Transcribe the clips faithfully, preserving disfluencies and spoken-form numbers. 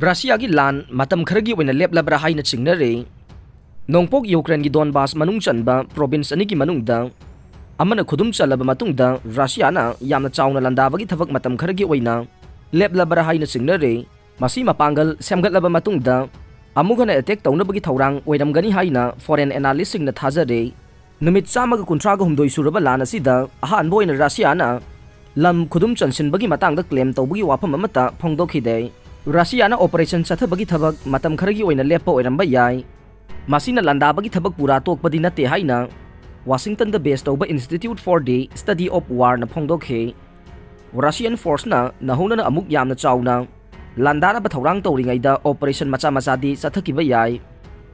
ꯔꯁꯤꯌꯥꯒꯤ ꯂꯥꯟ ꯃꯇꯝ ꯈꯔꯒꯤ ꯑꯣꯏꯅ ꯂꯦꯞꯂꯕ꯭ꯔꯥ ꯍꯥꯏꯅ ꯆꯤꯡꯅꯔꯦ꯫ ꯅꯣꯡꯄꯣꯛ ꯌꯨꯀ꯭ꯔꯦꯟꯒꯤ ꯗꯣꯟꯕꯥꯁ ꯃꯅꯨꯡ ꯆꯟꯕ ꯄ꯭ꯔꯣꯚꯤꯟꯁ ꯑꯅꯤꯒꯤ ꯃꯅꯨꯡꯗ ꯑꯃꯅ ꯈꯨꯗꯨꯝ ꯆꯜꯂꯕ ꯃꯇꯨꯡꯗ, ꯔꯁꯤꯌꯥꯅ ꯌꯥꯝꯅ ꯆꯥꯎꯅ ꯂꯥꯟꯗꯥꯕꯒꯤ ꯊꯕꯛ ꯃꯇꯝ ꯈꯔꯒꯤ ꯑꯣꯏꯅ ꯂꯦꯞꯂꯕ꯭ꯔꯥ ꯍꯥꯏꯅ ꯆꯤꯡꯅꯔꯦ꯫ ꯃꯁꯤ ꯃꯄꯥꯡꯒꯜ ꯁꯦꯝꯒꯠꯂꯕ ꯃꯇꯨꯡꯗ ꯑꯃꯨꯛ ꯍꯟꯅ ꯑꯦꯇꯦꯛ ꯇꯧꯅꯕꯒꯤ ꯊꯧꯔꯥꯡ ꯑꯣꯏꯔꯝꯒꯅꯤ ꯍꯥꯏꯅ ꯐꯣꯔꯦꯟ ꯑꯦꯅꯥꯂꯤꯁꯁꯤꯡꯅ ꯊꯥꯖꯔꯦ꯫ ꯅꯨꯃꯤꯠ ꯆꯥꯝꯃꯒ ꯀꯨꯟꯊ꯭ꯔꯥꯒ ꯍꯨꯝꯗꯣꯏ ꯁꯨꯔꯕ ꯂꯥꯟ ꯑꯁꯤꯗ ꯑꯍꯥꯟꯕ ꯑꯣꯏꯅ ꯔꯁꯤꯌꯥꯅ ꯂꯝ ꯈꯨꯗꯨꯝ ꯆꯟꯁꯤꯟꯕꯒꯤ ꯃꯇꯥꯡꯗ ꯀ꯭ꯂꯦꯝ ꯇꯧꯕꯒꯤ ꯋꯥꯐꯝ ꯑꯃꯠꯇ ꯐꯣꯡꯗꯣꯛꯈꯤꯗꯦ꯫ ꯔꯁꯤꯌꯥꯅ ꯑꯣꯄꯔꯦꯁꯟ ꯆꯠꯊꯕꯒꯤ ꯊꯕꯛ ꯃꯇꯝ ꯈꯔꯒꯤ ꯑꯣꯏꯅ ꯂꯦꯞꯄ ꯑꯣꯏꯔꯝꯕ ꯌꯥꯏ꯫ ꯃꯁꯤꯅ ꯂꯥꯟꯗꯥꯕꯒꯤ ꯊꯕꯛ ꯄꯨꯔꯥ ꯇꯣꯛꯄꯗꯤ ꯅꯠꯇꯦ ꯍꯥꯏꯅ ꯋꯥꯁꯤꯡꯇꯟꯗ ꯕꯦꯁ ꯇꯧꯕ Institute for the Study of Warꯅ ꯐꯣꯡꯗꯣꯛꯈꯤ꯫ ꯔꯁꯤꯌꯟ ꯐꯣꯔꯁꯅ ꯅꯧꯍꯧꯅꯅ ꯑꯃꯨꯛ ꯌꯥꯝꯅ ꯆꯥꯎꯅ ꯂꯥꯟꯗꯥꯅꯕ ꯊꯧꯔꯥꯡ ꯇꯧꯔꯤꯉꯩꯗ ꯑꯣꯄꯔꯦꯁꯟ ꯃꯆꯥ ꯃꯆꯥꯗꯤ ꯆꯠꯊꯈꯤꯕ ꯌꯥꯏ꯫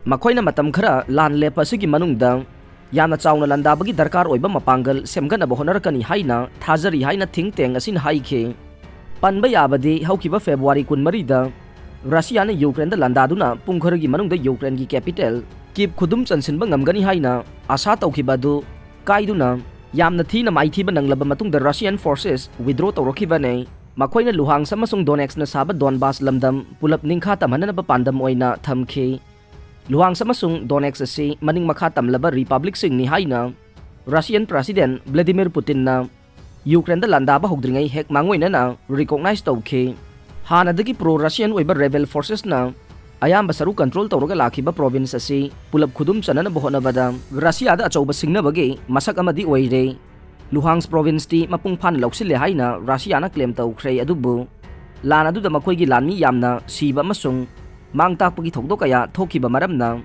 ꯃꯈꯣꯏꯅ ꯃꯇꯝ ꯈꯔ ꯂꯥꯟ ꯂꯦꯞꯄ ꯑꯁꯤꯒꯤ ꯃꯅꯨꯡꯗ ꯌꯥꯝꯅ ꯆꯥꯎꯅ ꯂꯥꯟꯗꯥꯕꯒꯤ ꯗꯔꯀꯥꯔ ꯑꯣꯏꯕ ꯃꯄꯥꯡꯒꯜ ꯁꯦꯝꯒꯠꯅꯕ ꯍꯣꯠꯅꯔꯛꯀꯅꯤ ꯍꯥꯏꯅ ꯊꯥꯖꯔꯤ ꯍꯥꯏꯅ ꯊꯤꯡ ꯇꯦꯡ ꯑꯁꯤꯅ ꯍꯥꯏꯈꯤ꯫ ꯄꯟꯕ ꯌꯥꯕꯗꯤ, ꯍꯧꯈꯤꯕ ꯐꯦꯕ꯭ꯔꯨꯋꯥꯔꯤ ꯀꯨꯟꯃꯔꯤꯗ ꯔꯁꯤꯌꯥꯅ ꯌꯨꯀ꯭ꯔꯦꯟꯗ ꯂꯥꯟꯗꯥꯗꯨꯅ ꯄꯨꯡ ꯈꯔꯒꯤ ꯃꯅꯨꯡꯗ ꯌꯨꯀ꯭ꯔꯦꯟꯒꯤ ꯀꯦꯄꯤꯇꯦꯜ ꯀꯤꯞ ꯈꯨꯗꯨꯝ ꯆꯟꯁꯤꯟꯕ ꯉꯝꯒꯅꯤ ꯍꯥꯏꯅ ꯑꯥꯁꯥ ꯇꯧꯈꯤꯕ ꯑꯗꯨ ꯀꯥꯏꯗꯨꯅ, ꯌꯥꯝꯅ ꯊꯤꯅ ꯃꯥꯏꯊꯤꯕ ꯅꯪꯂꯕ ꯃꯇꯨꯡꯗ ꯔꯁꯤꯌꯟ ꯐꯣꯔꯁꯦꯁ ꯋꯤꯗ꯭ꯔꯣ ꯇꯧꯔꯛꯈꯤꯕꯅꯤ꯫ ꯃꯈꯣꯏꯅ ꯂꯨꯍꯥꯡꯁ ꯑꯃꯁꯨꯡ ꯗꯣꯅꯦꯛꯁꯅ ꯁꯥꯕ ꯗꯣꯟꯕꯥꯁ ꯂꯝꯗꯝ ꯄꯨꯂꯞ ꯅꯤꯡꯈꯥ ꯇꯝꯍꯟꯅꯅꯕ ꯄꯥꯟꯗꯝ ꯑꯣꯏꯅ ꯊꯝꯈꯤ꯫ ꯂꯨꯍꯥꯡꯁ ꯑꯃꯁꯨꯡ ꯗꯣꯅꯦꯛꯁ ꯑꯁꯤ ꯃꯅꯤꯡ ꯃꯈꯥ ꯇꯝꯂꯕ ꯔꯤꯄꯕ꯭ꯂꯤꯛꯁꯤꯡꯅꯤ ꯍꯥꯏꯅ ꯔꯁꯤꯌꯟ ꯄ꯭ꯔꯦꯁꯤꯗꯦꯟ ꯚ꯭ꯂꯥꯗꯤꯃꯤꯔ ꯄꯨꯇꯤꯟꯅ ꯌꯨꯀ꯭ꯔꯦꯟꯗ ꯂꯥꯟꯗꯥꯕ ꯍꯧꯗ꯭ꯔꯤꯉꯩ ꯍꯦꯛ ꯃꯥꯡꯑꯣꯏꯅꯅ ꯔꯤꯀꯣꯛꯅꯥꯏꯖ ꯇꯧꯈꯤ꯫ ꯍꯥꯟꯅꯗꯒꯤ ꯄ꯭ꯔꯣ ꯔꯁꯤꯌꯟ ꯑꯣꯏꯕ ꯔꯦꯕꯦꯜ ꯐꯣꯔꯁꯦꯁꯅ ꯑꯌꯥꯝꯕ ꯁꯔꯨꯛ ꯀꯟꯇ꯭ꯔꯣꯜ ꯇꯧꯔꯒ ꯂꯥꯛꯈꯤꯕ ꯄ꯭ꯔꯣꯚꯤꯟꯁ ꯑꯁꯤ ꯄꯨꯂꯞ ꯈꯨꯗꯨꯝ ꯆꯟꯅꯅꯕ ꯍꯣꯠꯅꯕꯗ ꯔꯁꯤꯌꯥꯗ ꯑꯆꯧꯕ ꯁꯤꯡꯅꯕꯒꯤ ꯃꯁꯛ ꯑꯃꯗꯤ ꯑꯣꯏꯔꯦ꯫ ꯂꯨꯍꯥꯡꯁ ꯄ꯭ꯔꯣꯚꯤꯟꯁꯇꯤ ꯃꯄꯨꯡ ꯐꯥꯅ ꯂꯧꯁꯤꯜꯂꯦ ꯍꯥꯏꯅ ꯔꯁꯤꯌꯥꯅ ꯀ꯭ꯂꯦꯝ ꯇꯧꯈ꯭ꯔꯦ, ꯑꯗꯨꯕꯨ ꯂꯥꯟ ꯑꯗꯨꯗ ꯃꯈꯣꯏꯒꯤ ꯂꯥꯟꯃꯤ ꯌꯥꯝꯅ ꯁꯤꯕ ꯑꯃꯁꯨꯡ ꯃꯥꯡ ꯇꯥꯛꯄꯒꯤ ꯊꯧꯗꯣꯛ ꯀꯌꯥ ꯊꯣꯛꯈꯤꯕ ꯃꯔꯝꯅ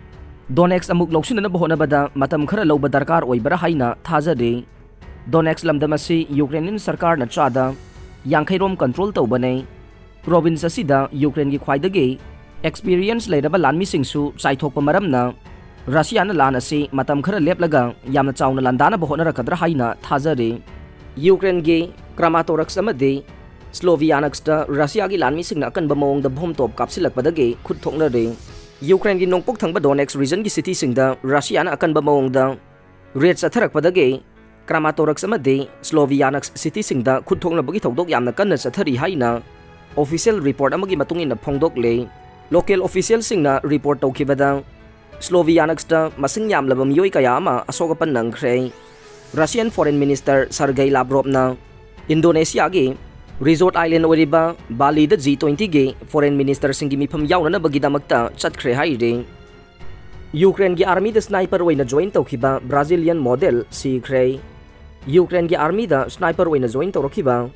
ꯗꯣꯅꯦꯛꯁ ꯑꯃꯨꯛ ꯂꯧꯁꯤꯟꯅꯅꯕ ꯍꯣꯠꯅꯕꯗ ꯃꯇꯝ ꯈꯔ ꯂꯧꯕ ꯗꯔꯀꯥꯔ ꯑꯣꯏꯕ꯭ꯔꯥ ꯍꯥꯏꯅ ꯊꯥꯖꯔꯤ꯫ ꯗꯣꯅꯦꯛꯁ ꯂꯝꯗꯝ ꯑꯁꯤ ꯌꯨꯀ꯭ꯔꯦꯅꯤꯌꯟ ꯁꯔꯀꯥꯔꯅ ꯆꯥꯗ ꯌꯥꯡꯈꯩ ꯔꯣꯝ ꯀꯟꯇ꯭ꯔꯣꯜ ꯇꯧꯕꯅꯤ꯫ ꯄ꯭ꯔꯣꯚꯤꯟꯁ ꯑꯁꯤꯗ ꯌꯨꯀ꯭ꯔꯦꯟꯒꯤ ꯈ꯭ꯋꯥꯏꯗꯒꯤ ꯑꯦꯛꯁꯄꯤꯔꯤꯌꯦꯟꯁ ꯂꯩꯔꯕ ꯂꯥꯟꯃꯤꯁꯤꯡꯁꯨ ꯆꯥꯏꯊꯣꯛꯄ ꯃꯔꯝꯅ ꯔꯁꯤꯌꯥꯅ ꯂꯥꯟ ꯑꯁꯤ ꯃꯇꯝ ꯈꯔ ꯂꯦꯞꯂꯒ ꯌꯥꯝꯅ ꯆꯥꯎꯅ ꯂꯥꯟꯗꯥꯅꯕ ꯍꯣꯠꯅꯔꯛꯀꯗ꯭ꯔꯥ ꯍꯥꯏꯅ ꯊꯥꯖꯔꯤ꯫ ꯌꯨꯀ꯭ꯔꯦꯟꯒꯤ ꯀ꯭ꯔꯥꯃꯥꯇꯣꯔꯛꯁ ꯑꯃꯗꯤ ꯁ꯭ꯂꯣꯚꯤꯌꯥꯅꯛꯁꯇ ꯔꯁꯤꯌꯥꯒꯤ ꯂꯥꯟꯃꯤꯁꯤꯡꯅ ꯑꯀꯟꯕ ꯃꯑꯣꯡꯗ ꯕꯣꯝ ꯇꯣꯞ ꯀꯥꯞꯁꯤꯜꯂꯛꯄꯗꯒꯤ ꯈꯨꯠ ꯊꯣꯛꯅꯔꯤ꯫ ꯌꯨꯀ꯭ꯔꯦꯟꯒꯤ ꯅꯣꯡꯄꯣꯛ ꯊꯪꯕ ꯗꯣꯅꯦꯛꯁ ꯔꯤꯖꯟꯒꯤ ꯁꯤꯇꯤꯁꯤꯡꯗ ꯔꯁꯤꯌꯥꯅ ꯑꯀꯟꯕ ꯃꯑꯣꯡꯗ ꯔꯦꯗ ꯆꯠꯊꯔꯛꯄꯗꯒꯤ ꯀ꯭ꯔꯥꯃꯥꯇꯣꯔꯛꯁ ꯑꯃꯗꯤ ꯁ꯭ꯂꯣꯚꯤꯌꯥꯅꯛꯁ ꯁꯤꯇꯤꯁꯤꯡꯗ ꯈꯨꯠ ꯊꯣꯛꯅꯕꯒꯤ ꯊꯧꯗꯣꯛ ꯌꯥꯝꯅ ꯀꯟꯅ ꯆꯠꯊꯔꯤ ꯍꯥꯏꯅ official report ꯑꯃꯒꯤ ꯃꯇꯨꯡ ꯏꯟꯅ ꯐꯣꯡꯗꯣꯛꯂꯦ꯫ Local officialꯁꯤꯡꯅ report ꯇꯧꯈꯤꯕꯗ, Slovianskꯇ ꯃꯁꯤꯡ ꯌꯥꯝꯂꯕ ꯃꯤꯑꯣꯏ ꯀꯌꯥ ꯑꯃ ꯑꯁꯣꯛ ꯑꯄꯟ ꯅꯪꯈ꯭ꯔꯦ꯫ Russian Foreign Minister Sergei Lavrovꯅ Indonesiaꯒꯤ resort island ꯑꯣꯏꯔꯤꯕ Baliꯗ G twentyꯒꯤ foreign ministerꯁꯤꯡꯒꯤ ꯃꯤꯐꯝ ꯌꯥꯎꯅꯅꯕꯒꯤꯗꯃꯛꯇ ꯆꯠꯈ꯭ꯔꯦ ꯍꯥꯏꯔꯤ꯫ Ukraineꯒꯤ armyꯗ sniper ꯑꯣꯏꯅ join ꯇꯧꯈꯤꯕ Brazilian model ꯁꯤꯈ꯭ꯔꯦ꯫ Ukraineꯒꯤ armyꯗ sniper ꯑꯣꯏꯅ join ꯇꯧꯔꯛꯈꯤꯕ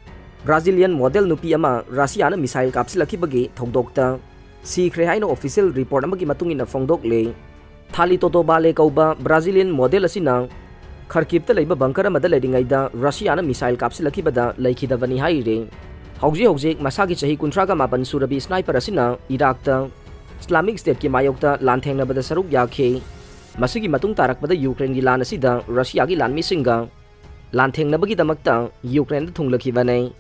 Brazilian model ꯅꯨꯄꯤ ꯑꯃ Russiaꯅ missile ꯀꯥꯞꯁꯤꯜꯂꯛꯈꯤꯕꯒꯤ ꯊꯧꯗꯣꯛꯇ ꯁꯤꯈ꯭ꯔꯦ ꯍꯥꯏꯅ official report ꯑꯃꯒꯤ ꯃꯇꯨꯡ ꯏꯟꯅ ꯐꯣꯡꯗꯣꯛꯂꯦ꯫ Thalito Tovale ꯀꯧꯕ Brazilian model ꯑꯁꯤꯅ Kharkivꯇ ꯂꯩꯕ bunker ꯑꯃꯗ ꯂꯩꯔꯤꯉꯩꯗ Russiaꯅ missile ꯀꯥꯞꯁꯤꯜꯂꯛꯈꯤꯕꯗ ꯂꯩꯈꯤꯗꯕꯅꯤ ꯍꯥꯏꯔꯤ꯫ ꯍꯧꯖꯤꯛ ꯍꯧꯖꯤꯛ ꯃꯁꯥꯒꯤ ꯆꯍꯤ ꯀꯨꯟꯊ꯭ꯔꯥꯒ ꯃꯥꯄꯟ ꯁꯨꯔꯕꯤ sniper ꯑꯁꯤꯅ Iraqꯇ Islamic Stateꯀꯤ ꯃꯥꯌꯣꯛꯇ ꯂꯥꯟꯊꯦꯡꯅꯕꯗ ꯁꯔꯨꯛ ꯌꯥꯈꯤ꯫ ꯃꯁꯤꯒꯤ ꯃꯇꯨꯡ ꯇꯥꯔꯛꯄꯗ Ukraineꯒꯤ ꯂꯥꯟ ꯑꯁꯤꯗ Russiaꯒꯤ ꯂꯥꯟꯃꯤꯁꯤꯡꯒ ꯂꯥꯟꯊꯦꯡꯅꯕꯒꯤꯗꯃꯛꯇ Ukraineꯗ ꯊꯨꯡꯂꯈꯤꯕꯅꯤ꯫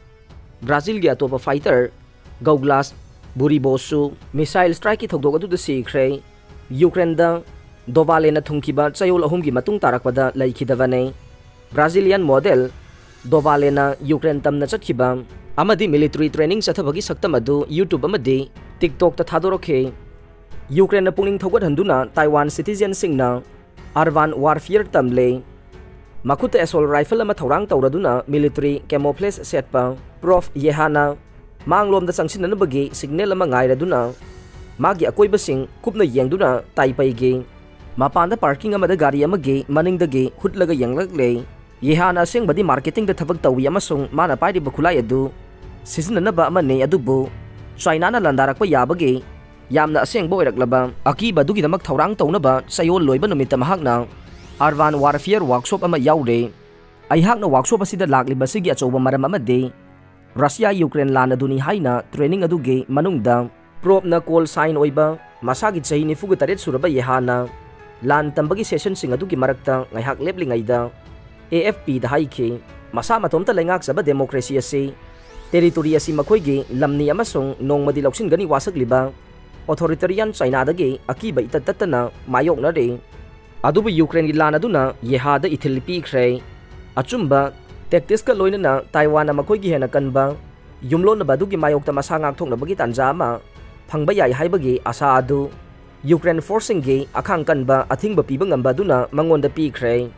Brazilꯒꯤ ꯑꯇꯣꯞꯄ fighter Douglas Buribohꯁꯨ missile strikeꯀꯤ ꯊꯧꯗꯣꯛ ꯑꯗꯨꯗ ꯁꯤꯈ꯭ꯔꯦ꯫ Ukraineꯗ Tovalena ꯊꯨꯡꯈꯤꯕ ꯆꯌꯣꯜ ꯑꯍꯨꯝꯒꯤ ꯃꯇꯨꯡ ꯇꯥꯔꯛꯄꯗ ꯂꯩꯈꯤꯗꯕꯅꯤ꯫ Brazilian model Tovalena Ukraine ꯇꯝꯅ ꯆꯠꯈꯤꯕ ꯑꯃꯗꯤ military training ꯆꯠꯊꯕꯒꯤ ꯁꯛꯇꯝ ꯑꯗꯨ YouTube ꯑꯃꯗꯤ TikTokꯇ ꯊꯥꯗꯣꯔꯛꯈꯤ꯫ Ukraineꯅ ꯄꯨꯛꯅꯤꯡ ꯊꯧꯒꯠꯍꯟꯗꯨꯅ Taiwan citizenꯁꯤꯡꯅ urban warfare ꯇꯝꯂꯦ꯫ ꯃꯈꯨꯠꯇ assault rifle ꯑꯃ ꯊꯧꯔꯥꯡ ꯇꯧꯔꯗꯨꯅ military camouflage ꯁꯦꯠꯄ Prof Yehana ꯃꯥꯡꯂꯣꯝꯗ ꯆꯪꯁꯤꯟꯅꯅꯕꯒꯤ signal ꯑꯃ ꯉꯥꯏꯔꯗꯨꯅ ꯃꯥꯒꯤ ꯑꯀꯣꯏꯕꯁꯤꯡ ꯀꯨꯞꯅ ꯌꯦꯡꯗꯨꯅ ꯇꯥꯏꯄꯩꯒꯤ ꯃꯄꯥꯟꯗ parking ꯑꯃꯗ ꯒꯥꯔꯤ ꯑꯃꯒꯤ ꯃꯅꯤꯡꯗꯒꯤ ꯍꯨꯠꯂꯒ ꯌꯦꯡꯂꯛꯂꯦ꯫ Yehana ꯑꯁꯦꯡꯕꯗꯤ marketingꯗ ꯊꯕꯛ ꯇꯧꯏ ꯑꯃꯁꯨꯡ ꯃꯥꯅ ꯄꯥꯏꯔꯤꯕ ꯈꯨꯠꯂꯥꯏ ꯑꯗꯨ ꯁꯤꯖꯤꯟꯅꯅꯕ ꯑꯃꯅꯤ, ꯑꯗꯨꯕꯨ Chinaꯅ ꯂꯥꯟꯗꯥꯔꯛꯄ ꯌꯥꯕꯒꯤ ꯌꯥꯝꯅ ꯑꯁꯦꯡꯕ ꯑꯣꯏꯔꯛꯂꯕ ꯑꯀꯤꯕ ꯑꯗꯨꯒꯤꯗꯃꯛ ꯊꯧꯔꯥꯡ ꯇꯧꯅꯕ ꯆꯌꯣꯜ ꯂꯣꯏꯕ ꯅꯨꯃꯤꯠꯇ ꯃꯍꯥꯛꯅ urban warfare workshop ꯑꯃ ꯌꯥꯎꯔꯦ꯫ ꯑꯩꯍꯥꯛꯅ workshop ꯑꯁꯤꯗ ꯂꯥꯛꯂꯤꯕꯁꯤꯒꯤ ꯑꯆꯧꯕ ꯃꯔꯝ ꯑꯃꯗꯤ Russia Ukraine ꯂꯥꯟ ꯑꯗꯨꯅꯤ ꯍꯥꯏꯅ training ꯑꯗꯨꯒꯤ ꯃꯅꯨꯡꯗ Profꯅ call sign ꯑꯣꯏꯕ ꯃꯁꯥꯒꯤ ꯆꯍꯤ ꯅꯤꯐꯨꯒ ꯇꯔꯦꯠ ꯁꯨꯔꯕ Yehana ꯂꯥꯟ ꯇꯝꯕꯒꯤ sessionꯁꯤꯡ ꯑꯗꯨꯒꯤ ꯃꯔꯛꯇ ꯉꯥꯏꯍꯥꯛ ꯂꯦꯞꯂꯤꯉꯩꯗ AFPꯗ ꯍꯥꯏꯈꯤ, ꯃꯁꯥ ꯃꯇꯣꯝꯇ ꯂꯩꯉꯥꯛꯆꯕ democracy ꯑꯁꯤ, territory ꯑꯁꯤ ꯃꯈꯣꯏꯒꯤ ꯂꯝꯅꯤ ꯑꯃꯁꯨꯡ ꯅꯣꯡꯃꯗꯤ ꯂꯧꯁꯤꯟꯒꯅꯤ ꯋꯥꯁꯛꯂꯤꯕ authoritarian Chinaꯗꯒꯤ ꯑꯀꯤꯕ ꯏꯇꯠ ꯇꯠꯇꯅ ꯃꯥꯌꯣꯛꯅꯔꯤ꯫ ꯑꯗꯨꯕꯨ Ukraineꯒꯤ ꯂꯥꯟ ꯑꯗꯨꯅ Yehada ꯏꯊꯤꯜ ꯄꯤꯈ꯭ꯔꯦ꯫ ꯑꯆꯨꯝꯕ tacticsꯀ ꯂꯣꯏꯅꯅ Taiwanꯅ ꯃꯈꯣꯏꯒꯤ ꯍꯦꯟꯅ ꯀꯟꯕ ꯌꯨꯝꯂꯣꯟꯅꯕ ꯑꯗꯨꯒꯤ ꯃꯥꯌꯣꯛꯇ ꯃꯁꯥ ꯉꯥꯛꯊꯣꯛꯅꯕꯒꯤ ꯇꯥꯟꯖꯥ ꯑꯃ ꯐꯪꯕ ꯌꯥꯏ ꯍꯥꯏꯕꯒꯤ ꯑꯥꯁꯥ ꯑꯗꯨ ꯌꯨꯀ꯭ꯔꯦꯟ ꯐꯣꯔꯁꯁꯤꯡꯒꯤ ꯑꯈꯥꯡ ꯀꯟꯕ ꯑꯊꯤꯡꯕ ꯄꯤꯕ ꯉꯝꯕ ꯑꯗꯨꯅ ꯃꯉꯣꯟꯗ ꯄꯤꯈ꯭ꯔꯦ꯫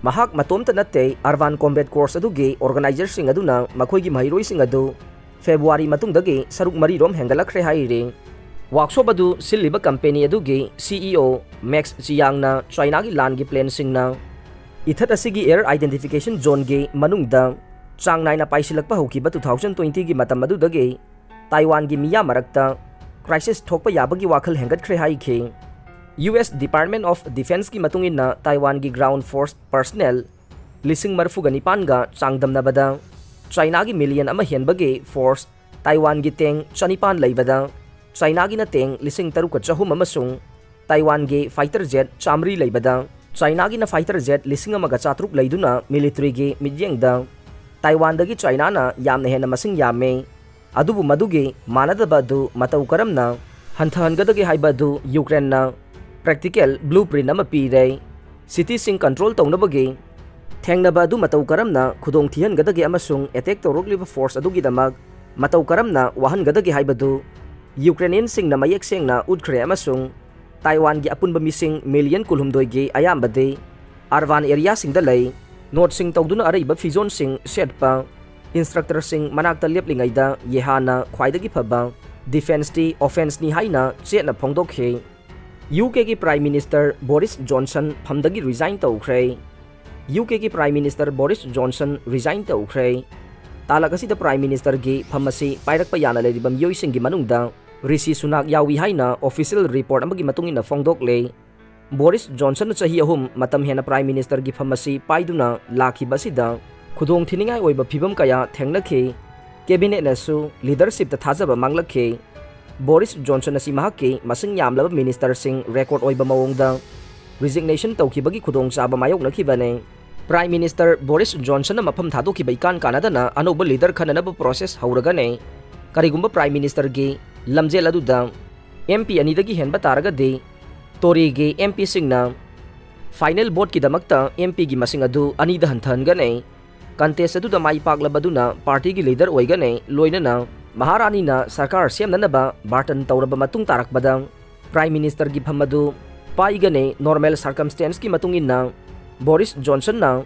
ꯃꯍꯥꯛ ꯃꯇꯣꯝꯇ ꯅꯠꯇꯦ, ꯑꯔꯕꯥꯟ ꯀꯣꯝꯕꯦꯠ ꯀꯣꯔꯁ ꯑꯗꯨꯒꯤ ꯑꯣꯔꯒꯅꯥꯏꯖꯔꯁꯤꯡ ꯑꯗꯨꯅ ꯃꯈꯣꯏꯒꯤ ꯃꯍꯩꯔꯣꯏꯁꯤꯡ ꯑꯗꯨ ꯐꯦꯕ꯭ꯔꯨꯋꯥꯔꯤ ꯃꯇꯨꯡꯗꯒꯤ ꯁꯔꯨꯛ ꯃꯔꯤꯔꯣꯝ ꯍꯦꯟꯒꯠꯂꯛꯈ꯭ꯔꯦ ꯍꯥꯏꯔꯤ꯫ ꯋꯥꯛꯁꯣꯞ ꯑꯗꯨ ꯁꯤꯜꯂꯤꯕ ꯀꯝꯄꯦꯅꯤ ꯑꯗꯨꯒꯤ ꯁꯤ ꯏ ꯑꯣ ꯃꯦꯛꯁ ꯆꯤꯌꯥꯡꯅ ꯆꯥꯏꯅꯥꯒꯤ ꯂꯥꯟꯒꯤ ꯄ꯭ꯂꯦꯟꯁꯤꯡꯅ ꯏꯊꯠ ꯑꯁꯤꯒꯤ ꯑꯦꯌꯔ ꯑꯥꯏꯗꯦꯟꯇꯤꯐꯤꯀꯦꯁꯟ ꯖꯣꯟꯒꯤ ꯃꯅꯨꯡꯗ ꯆꯥꯡ ꯅꯥꯏꯅ ꯄꯥꯏꯁꯤꯜꯂꯛꯄ ꯍꯧꯈꯤꯕ ꯇꯨ ꯊꯥꯎꯖꯟ ꯇ꯭ꯋꯦꯟꯇꯤꯒꯤ ꯃꯇꯝ ꯑꯗꯨꯗꯒꯤ ꯇꯥꯏꯋꯥꯟꯒꯤ ꯃꯤꯌꯥꯝ ꯃꯔꯛꯇ ꯀ꯭ꯔꯥꯏꯁꯤꯁ ꯊꯣꯛꯄ ꯌꯥꯕꯒꯤ ꯋꯥꯈꯜ ꯍꯦꯟꯒꯠꯈ꯭ꯔꯦ ꯍꯥꯏꯈꯤ꯫ ꯌꯨ ꯑꯦꯁ ꯗꯤꯄꯥꯔꯠꯃꯦꯟ ꯑꯣꯐ ꯗꯤꯐꯦꯟꯁꯀꯤ ꯃꯇꯨꯡ ꯏꯟꯅ ꯇꯥꯏꯋꯥꯟꯒꯤ ꯒ꯭ꯔꯥꯎꯟ ꯐꯣꯔꯁ ꯄꯔꯁꯅꯦꯜ ꯂꯤꯁꯤꯡ ꯃꯔꯤꯐꯨꯒ ꯅꯤꯄꯥꯟꯒ ꯆꯥꯡꯗꯝꯅꯕꯗ ꯆꯥꯏꯅꯥꯒꯤ ꯃꯤꯂꯤꯌꯟ ꯑꯃ ꯍꯦꯟꯕꯒꯤ ꯐꯣꯔꯁ, ꯇꯥꯏꯋꯥꯟꯒꯤ ꯇꯦꯡ ꯆꯅꯤꯄꯥꯟ ꯂꯩꯕꯗ ꯆꯥꯏꯅꯥꯒꯤꯅ ꯇꯦꯡ ꯂꯤꯁꯤꯡ ꯇꯔꯨꯛꯀ ꯆꯍꯨꯝ ꯑꯃꯁꯨꯡ ꯇꯥꯏꯋꯥꯟꯒꯤ ꯐꯥꯏꯇꯔ ꯖꯦꯠ ꯆꯥꯃꯔꯤ ꯂꯩꯕꯗ ꯆꯥꯏꯅꯥꯒꯤꯅ ꯐꯥꯏꯇꯔ ꯖꯦꯠ ꯂꯤꯁꯤꯡ ꯑꯃꯒ ꯆꯥꯇ꯭ꯔꯨꯛ ꯂꯩꯗꯨꯅ ꯃꯤꯂꯤꯇꯔꯤꯒꯤ ꯃꯤꯠꯌꯦꯡꯗ ꯇꯥꯏꯋꯥꯟꯗꯒꯤ ꯆꯥꯏꯅꯥꯅ ꯌꯥꯝꯅ ꯍꯦꯟꯅ ꯃꯁꯤꯡ ꯌꯥꯝꯃꯤ꯫ ꯑꯗꯨꯕꯨ ꯃꯗꯨꯒꯤ ꯃꯥꯟꯅꯗꯕ ꯑꯗꯨ ꯃꯇꯧ ꯀꯔꯝꯅ ꯍꯟꯊꯍꯟꯒꯗꯒꯦ ꯍꯥꯏꯕ ꯑꯗꯨ ꯌꯨꯀ꯭ꯔꯦꯟꯅ ꯄ꯭ꯔꯦꯛꯇꯤꯀꯦꯜ ꯕ꯭ꯂꯨꯄ꯭ꯔꯤꯟ ꯑꯃ ꯄꯤꯔꯦ꯫ ꯁꯤꯇꯤꯁꯤꯡ ꯀꯟꯇ꯭ꯔꯣꯜ ꯇꯧꯅꯕꯒꯤ ꯊꯦꯡꯅꯕ ꯑꯗꯨ ꯃꯇꯧ ꯀꯔꯝꯅ ꯈꯨꯗꯣꯡ ꯊꯤꯍꯟꯒꯗꯒꯦ ꯑꯃꯁꯨꯡ ꯑꯦꯇꯦꯛ ꯇꯧꯔꯛꯂꯤꯕ ꯐꯣꯔꯁ ꯑꯗꯨꯒꯤꯗꯃꯛ ꯃꯇꯧ ꯀꯔꯝꯅ ꯋꯥꯍꯟꯒꯗꯒꯦ ꯍꯥꯏꯕꯗꯨ ꯌꯨꯀ꯭ꯔꯦꯅꯤꯌꯟꯁꯤꯡꯅ ꯃꯌꯦꯛ ꯁꯦꯡꯅ ꯎꯠꯈ꯭ꯔꯦ ꯑꯃꯁꯨꯡ ꯇꯥꯏꯋꯥꯟꯒꯤ ꯑꯄꯨꯟꯕ ꯃꯤꯁꯤꯡ ꯃꯤꯂꯤꯌꯟ ꯀꯨꯟꯍꯨꯝꯗꯣꯏꯒꯤ ꯑꯌꯥꯝꯕꯗꯤ ꯑꯔꯕꯥꯟ ꯑꯦꯔꯤꯌꯥꯁꯤꯡꯗ ꯂꯩ꯫ ꯅꯣꯠꯁꯤꯡ ꯇꯧꯗꯨꯅ ꯑꯔꯩꯕ ꯐꯤꯖꯣꯜꯁꯤꯡ ꯁꯦꯠꯄ ꯏꯟꯁꯇ꯭ꯔꯛꯇꯔꯁꯤꯡ ꯃꯅꯥꯛꯇ ꯂꯦꯞꯂꯤꯉꯩꯗ ꯌꯦꯍꯥꯅ ꯈ꯭ꯋꯥꯏꯗꯒꯤ ꯐꯕ ꯗꯤꯐꯦꯟꯁꯇꯤ ꯑꯣꯐꯦꯟꯁꯅꯤ ꯍꯥꯏꯅ ꯆꯦꯠꯅ ꯐꯣꯡꯗꯣꯛꯈꯤ꯫ ꯌꯨ ꯀꯦꯒꯤ ꯄ꯭ꯔꯥꯏꯝ ꯃꯤꯅꯤꯁꯇꯔ ꯕꯣꯔꯤꯁ ꯖꯣꯟꯁꯟ ꯐꯝꯗꯒꯤ ꯔꯤꯖꯥꯏꯟ ꯇꯧꯈ꯭ꯔꯦ꯫ ꯌꯨ ꯀꯦꯒꯤ prime minister Boris Johnson resign ꯇꯧꯈ꯭ꯔꯦ꯫ ꯇꯥꯂꯛ ꯑꯁꯤꯗ ꯄ꯭ꯔꯥꯏꯝ ꯃꯤꯅꯤꯁꯇꯔꯒꯤ ꯐꯝ ꯑꯁꯤ ꯄꯥꯏꯔꯛꯄ ꯌꯥꯅ ꯂꯩꯔꯤꯕ ꯃꯤꯑꯣꯏꯁꯤꯡꯒꯤ ꯃꯅꯨꯡꯗ ꯔꯤꯁꯤ ꯁꯨꯅꯥꯛ ꯌꯥꯎꯏ ꯍꯥꯏꯅ ꯑꯣꯐꯤꯁꯤꯌꯦꯜ ꯔꯤꯄꯣꯔꯠ ꯑꯃꯒꯤ ꯃꯇꯨꯡ ꯏꯟꯅ ꯐꯣꯡꯗꯣꯛꯂꯦ꯫ ꯕꯣꯔꯤꯁ ꯖꯣꯟꯁꯟꯅ ꯆꯍꯤ ꯑꯍꯨꯝ ꯃꯇꯝ ꯍꯦꯟꯅ ꯄ꯭ꯔꯥꯏꯝ ꯃꯤꯅꯤꯁꯇꯔꯒꯤ ꯐꯝ ꯑꯁꯤ ꯄꯥꯏꯗꯨꯅ ꯂꯥꯛꯈꯤꯕ ꯑꯁꯤꯗ ꯈꯨꯗꯣꯡ ꯊꯤꯅꯤꯡꯉꯥꯏ ꯑꯣꯏꯕ ꯐꯤꯕꯝ ꯀꯌꯥ ꯊꯦꯡꯅꯈꯤ꯫ ꯀꯦꯕꯤꯅꯦꯠꯅꯁꯨ ꯂꯤꯗꯔꯁꯤꯞꯇ ꯊꯥꯖꯕ ꯃꯥꯡꯂꯛꯈꯤ꯫ ꯕꯣꯔꯤꯁ ꯖꯣꯟꯁꯟ ꯑꯁꯤ ꯃꯍꯥꯛꯀꯤ ꯃꯁꯤꯡ ꯌꯥꯝꯂꯕ ꯃꯤꯅꯤꯁꯇꯔꯁꯤꯡ ꯔꯦꯀꯣꯔꯗ ꯑꯣꯏꯕ ꯃꯑꯣꯡꯗ ꯔꯤꯖꯤꯒꯅꯦꯁꯟ ꯇꯧꯈꯤꯕꯒꯤ ꯈꯨꯗꯣꯡꯆꯥꯕ ꯃꯥꯌꯣꯛꯅꯈꯤꯕꯅꯤ꯫ ꯄ꯭ꯔꯥꯏꯝ ꯃꯤꯅꯤꯁꯇꯔ ꯕꯣꯔꯤꯁ ꯖꯣꯟꯁꯟꯅ ꯃꯐꯝ ꯊꯥꯗꯣꯛꯈꯤꯕ ꯏꯀꯥꯟ ꯀꯥꯟꯅꯗꯅ ꯑꯅꯧꯕ ꯂꯤꯗꯔ ꯈꯟꯅꯅꯕ ꯄ꯭ꯔꯣꯁꯦꯁ ꯍꯧꯔꯒꯅꯤ꯫ ꯀꯔꯤꯒꯨꯝꯕ ꯄ꯭ꯔꯥꯏꯝ ꯃꯤꯅꯤꯁꯇꯔꯒꯤ ꯂꯝꯖꯦꯜ ꯑꯗꯨꯗ ꯑꯦꯝ ꯄꯤ ꯑꯅꯤꯗꯒꯤ ꯍꯦꯟꯕ ꯇꯥꯔꯒꯗꯤ, ꯇꯣꯔꯤꯒꯤ ꯑꯦꯝ ꯄꯤꯁꯤꯡꯅ ꯐꯥꯏꯅꯦꯜ ꯚꯣꯠꯀꯤꯗꯃꯛꯇ ꯑꯦꯝ ꯄꯤꯒꯤ ꯃꯁꯤꯡ ꯑꯗꯨ ꯑꯅꯤꯗ ꯍꯟꯊꯍꯟꯒꯅꯤ꯫ Contest ꯑꯗꯨꯗ ꯃꯥꯏ ꯄꯥꯛꯂꯕꯗꯨꯅ party ꯒꯤ leader ꯑꯣꯏꯒꯅꯤ, ꯂꯣꯏꯅꯅ ꯃꯍꯥꯔꯥꯅꯤꯅ ꯁꯔꯀꯥꯔ ꯁꯦꯝꯅꯅꯕ ꯕꯥꯔꯇꯟ ꯇꯧꯔꯕ ꯃꯇꯨꯡ ꯇꯥꯔꯛꯄꯗ Prime Minister ꯒꯤ ꯐꯝ ꯑꯗꯨ ꯄꯥꯏꯒꯅꯤ꯫ Normal circumstance ꯀꯤ ꯃꯇꯨꯡ ꯏꯟꯅ ꯕꯣꯔꯤꯁ ꯖꯣꯟꯁꯟꯅ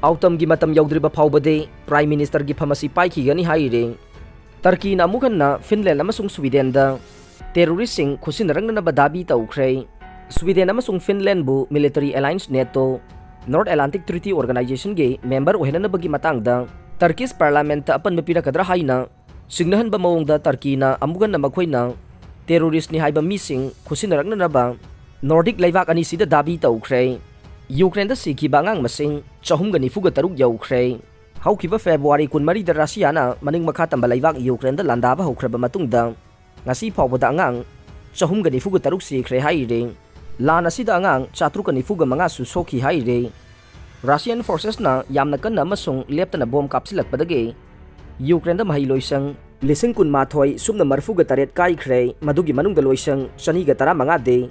Autumn ꯒꯤ ꯃꯇꯝ ꯌꯧꯗ꯭ꯔꯤꯕ ꯐꯥꯎꯕꯗꯤ Prime Minister ꯒꯤ ꯐꯝ ꯑꯁꯤ ꯄꯥꯏꯈꯤꯒꯅꯤ ꯍꯥꯏꯔꯤ꯫ ꯇꯔꯀꯤꯅ ꯑꯃꯨꯛ ꯍꯟꯅ ꯐꯤꯟꯂꯦꯟ ꯑꯃꯁꯨꯡ ꯁ꯭ꯋꯤꯗꯦꯟꯗ terrorist ꯁꯤꯡ ꯈꯨꯠꯁꯤꯟꯅꯔꯛꯅꯅꯕ ꯗꯥꯕꯤ ꯇꯧꯈ꯭ꯔꯦ꯫ ꯁ꯭ꯋꯤꯗꯦꯟ ꯑꯃꯁꯨꯡ ꯐꯤꯟꯂꯦꯟꯕꯨ military alliance NATO, North Atlantic Treaty Organization ꯒꯤ member ꯑꯣꯏꯍꯟꯅꯅꯕꯒꯤ ꯃꯇꯥꯡꯗ Turkish Parliament ꯇ ꯑꯄꯟꯕ ꯄꯤꯔꯛꯀꯗ꯭ꯔꯥ ꯍꯥꯏꯅ ꯆꯤꯡꯅꯍꯟꯕ ꯃꯑꯣꯡꯗ ꯇꯔꯀꯤꯅ ꯑꯃꯨꯛ ꯍꯟꯅ ꯃꯈꯣꯏꯅ terrorist ꯅꯤ ꯍꯥꯏꯕ ꯃꯤꯁꯤꯡ ꯈꯨꯠꯁꯤꯟꯅꯔꯛꯅꯅꯕ Nordic ꯂꯩꯕꯥꯛ ꯑꯅꯤꯁꯤꯗ ꯗꯥꯕꯤ ꯇꯧꯈ꯭ꯔꯦ꯫ ꯌꯨꯀ꯭ꯔꯦꯟꯗ ꯁꯤꯈꯤꯕ ꯑꯉꯥꯡ ꯃꯁꯤꯡ ꯆꯍꯨꯝꯒ ꯅꯤꯐꯨꯒ ꯇꯔꯨꯛ ꯌꯧꯈ꯭ꯔꯦ꯫ ꯍꯧꯈꯤꯕ February ꯀꯨꯟꯃꯔꯤꯗ ꯔꯁꯤꯌꯥꯅ ꯃꯅꯤꯡ ꯃꯈꯥ ꯇꯝꯕ ꯂꯩꯕꯥꯛ ꯌꯨꯀ꯭ꯔꯦꯟꯗ ꯂꯥꯟꯗꯥꯕ ꯍꯧꯈ꯭ꯔꯕ ꯃꯇꯨꯡꯗ ꯉꯁꯤ ꯐꯥꯎꯕꯗ ꯑꯉꯥꯡ ꯆꯍꯨꯝꯒ ꯅꯤꯐꯨꯒ ꯇꯔꯨꯛ ꯁꯤꯈ꯭ꯔꯦ ꯍꯥꯏꯔꯤ꯫ ꯂꯥꯟ ꯑꯁꯤꯗ ꯑꯉꯥꯡ ꯆꯥꯇ꯭ꯔꯨꯛꯀ ꯅꯤꯐꯨꯒ ꯃꯉꯥꯁꯨ ꯁꯣꯛꯈꯤ ꯍꯥꯏꯔꯤ꯫ Russian forces ꯅ ꯌꯥꯝꯅ ꯀꯟꯅ ꯑꯃꯁꯨꯡ ꯂꯦꯞꯇꯅ ꯕꯣꯝ ꯀꯥꯞꯁꯤꯜꯂꯛꯄꯗꯒꯤ ꯌꯨꯀ꯭ꯔꯦꯟꯗ ꯃꯍꯩ ꯂꯣꯏꯁꯪ ꯂꯤꯁꯤꯡ ꯀꯨꯟꯃꯥꯊꯣꯏ ꯁꯨꯞꯅ ꯃꯔꯤꯐꯨꯒ ꯇꯔꯦꯠ ꯀꯥꯏꯈ꯭ꯔꯦ, ꯃꯗꯨꯒꯤ ꯃꯅꯨꯡꯗ ꯂꯣꯏꯁꯪ ꯆꯅꯤꯒ ꯇꯔꯥꯃꯉꯥꯗꯤ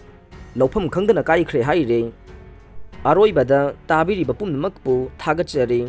ꯂꯧꯐꯝ ꯈꯪꯗꯅ ꯀꯥꯏꯈ꯭ꯔꯦ ꯍꯥꯏꯔꯤ꯫ ꯑꯔꯣꯏꯕꯗ ꯇꯥꯕꯤꯔꯤꯕ ꯄꯨꯝꯅꯃꯛꯄꯨ ꯊꯥꯒꯠꯆꯔꯤ꯫